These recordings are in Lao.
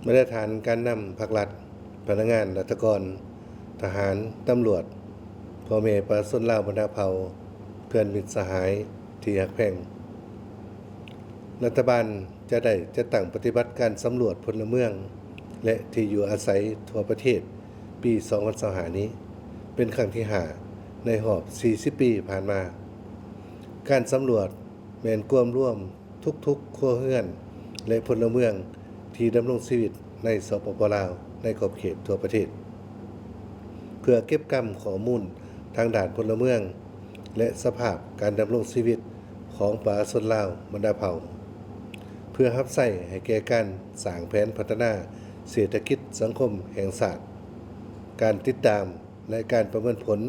ມາດຕະຖານການນຳພັກລັດ, ພະນັກງານລັດຖະກອນ, ທະຫານ, ຕຳຫຼວດ, ພໍ່ແມ່ປະຊາຊົນລາວບັນດາເຜົ່າ, ເພື່ອນມິດສະຫາຍທີ່ຮັກແພງ, ລັດຖະບານຈະໄດ້ຈັດຕັ້ງປະຕິບັດການສຳຫຼວດພົນລະເມືອງ ແລະ ທີ່ຢູ່ອາໄສທົ່ວປະເທດປີສອງພັນຊາວຫ້ານີ້ ເປັນຄັ້ງທີຫ້າໃນຮອບສີ່ສິບປີຜ່ານມາ. ການສຳຫຼວດແມ່ນກວມລວມທຸກໆຄົວເຮືອນ ແລະ ພົນລະເມືອງທີ່ດຳລົງຊີວິດໃນ ສປປ ລາວ ໃນຂອບເຂດທົ່ວປະເທດ ເພື່ອເກັບກຳຂໍ້ມູນທາງດ້ານພົນລະເມືອງ ແລະ ສະພາບການດຳລົງຊີວິດຂອງປະຊາຊົນລາວບັນດາເຜົ່າ ເພື່ອຮັບໃຊ້ໃຫ້ແກ່ການສ້າງແຜນພັດທະນາເສດຖະກິດສັງຄົມແຫ່ງຊາດ, ການຕິດຕາມ ແລະ ການປະເມີນຜົນ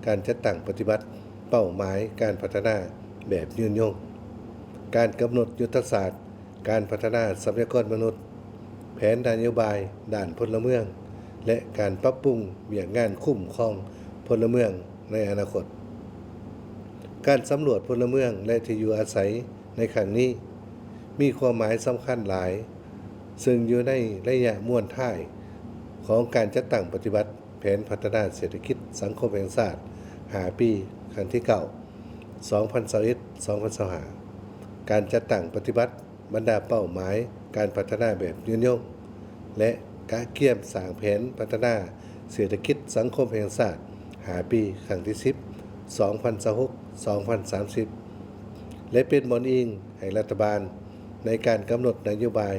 ການຈັດຕັ້ງປະຕິບັດເປົ້າໝາຍການພັດທະນາແບບຍືນຍົງ, ການກຳນົດຍຸດທະສາດການພັດທະນາຊັບພະຍາກອນມະນຸດ, ແຜນນະໂຍບາຍດ້ານພົນລະເມືອງ ແລະ ການປັບປຸງວຽກງານຄຸ້ມຄອງພົນລະເມືອງໃນອະນາຄົດ. ການສຳຫຼວດພົນລະເມືອງ ແລະ ທີ່ຢູ່ອາໄສໃນຄັ້ງນີ້ ມີຄວາມໝາຍສຳຄັນຫຼາຍ, ເຊິ່ງຢູ່ໃນໄລຍະມ້ວນທ້າຍຂອງການຈັດຕັ້ງປະຕິບັດ ແຜນພັດທະນາເສດຖະກິດສັງຄົມແຫ່ງຊາດຫ້າປີ ຄັ້ງທີເກົ້າ ສອງພັນຊາວເອັດ ສອງພັນຊາວຫ້າ ການຈັດຕັ້ງປະຕິບັດບັນດາເປົ້າໝາຍການພັດທະນາແບບຍືນຍົງ ແລະ ກະກຽມສ້າງແຜນພັດທະນາເສດຖະກິດສັງຄົມແຫ່ງຊາດຫ້າປີ ຄັ້ງທີສິບ ສອງພັນຊາວຫົກ ສອງພັນສາມສິບ ແລະ ເປັນບ່ອນອີງໃຫ້ລັດຖະບານໃນການກຳນົດນະໂຍບາຍ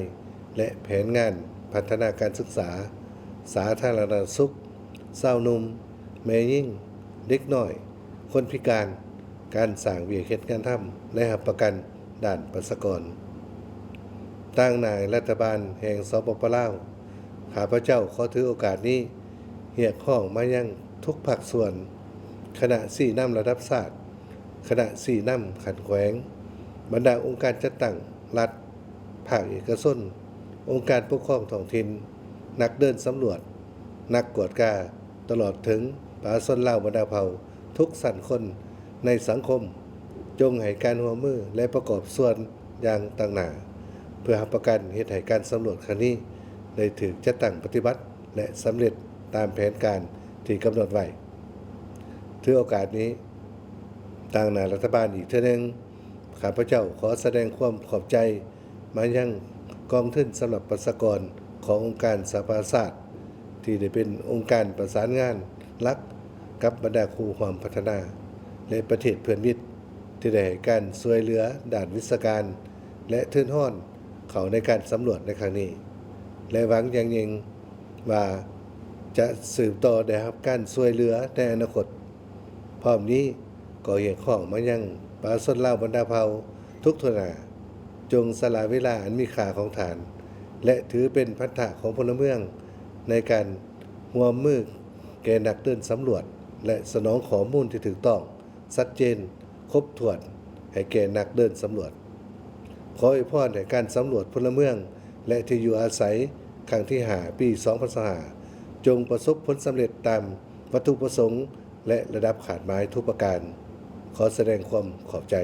ແລະ ແຜນງານພັດທະນາການສຶກສາ, ສາທາລະນະສຸກ, ຊາວໜຸ່ມ, ແມ່ຍິງ, ເດັກນ້ອຍ, ຄົນພິການ, ການສ້າງວຽກເຮັດງານທຳ ແລະ ຮັບປະກັນດ້ານປະຊາກອນ. ຕາງໜ້າລັດຖະບານແຫ່ງ ສປປ ລາວ, ຂ້າພະເຈົ້າຂໍຖືໂອກາດນີ້ຮຽກຮ້ອງມາຍັງທຸກພາກສ່ວນ, ຄະນະຊີ້ນຳລະດັບຊາດ, ຄະນະຊີ້ນຳຂັ້ນແຂວງ, ບັນດາອົງການຈັດຕັ້ງລັດ, ພາກເອກະຊົນ, ອົງການປົກຄອງທ້ອງຖິ່ນ, ນັກເດີນສຳຫຼວດ, ນັກກວດກາ, ຕະຫຼອດເຖິງປະຊາຊົນລາວບັນດາເຜົ່າທຸກຊັ້ນຄົນໃນສັງຄົມ, ຈົ່ງໃຫ້ການຮ່ວມມື ແລະ ປະກອບສ່ວນຢ່າງຕັ້ງໜ້າ ເພື່ອຮັບປະກັນເຮັດໃຫ້ການສຳຫຼວດຄັ້ງນີ້ໄດ້ຖືກຈັດຕັ້ງປະຕິບັດ ແລະ ສຳເລັດຕາມແຜນການທີ່ກຳນົດໄວ້. ຖືໂອກາດນີ້ ຕາງໜ້າລັດຖະບານອີກເທື່ອໜຶ່ງ, ຂ້າພະເຈົ້າຂໍສະແດງຄວາມຂອບໃຈມາຍັງກອງທຶນສຳລັບປະຊາກອນຂອງອົງການສະຫະປະຊາຊາດ ທີ່ໄດ້ເປັນອົງການປະສານງານຫຼັກກັບບັນດາຄູ່ຮ່ວມພັດທະນາ ແລະ ປະເທດເພື່ອນມິດ ທີ່ໄດ້ໃຫ້ການຊ່ວຍເຫຼືອດ້ານວິຊາການ ແລະ ທຶນຮອນເຂົ້າໃນການສຳຫຼວດໃນຄັ້ງນີ້ ແລະ ຫວັງຢ່າງຍິ່ງວ່າຈະສືບຕໍ່ໄດ້ຮັບການຊ່ວຍເຫຼືອໃນອະນາຄົດ. ພ້ອມນີ້ກໍຮຽກຮ້ອງມາຍັງປະຊາຊົນລາວບັນດາເຜົ່າທຸກທົ່ວໜ້າ, ຈົ່ງສະຫຼະເວລາອັນມີຄ່າຂອງທ່ານ ແລະ ຖືເປັນພັນທະຂອງພົນລະເມືອງ ໃນການຮ່ວມມືແກ່ນັກເດີນສຳຫຼວດ ແລະ ສະໜອງຂໍ້ມູນທີ່ຖືກຕ້ອງ, ຊັດເຈນ, ຄົບຖ້ວນໃຫ້ແກ່ນັກເດີນສຳຫຼວດ. ຂໍອວຍພອນໃຫ້ການສຳຫຼວດພົນລະເມືອງ ແລະ ທີ່ຢູ່ອາໄສຄັ້ງທີຫ້າ ປີສອງພັນຊາວຫ້າ ຈົ່ງປະສົບຜົນສຳເລັດຕາມວັດຖຸປະສົງ ແລະ ລະດັບຄາດໝາຍທຸກປະການ. ຂໍສະແດງຄວາມຂອບໃຈ.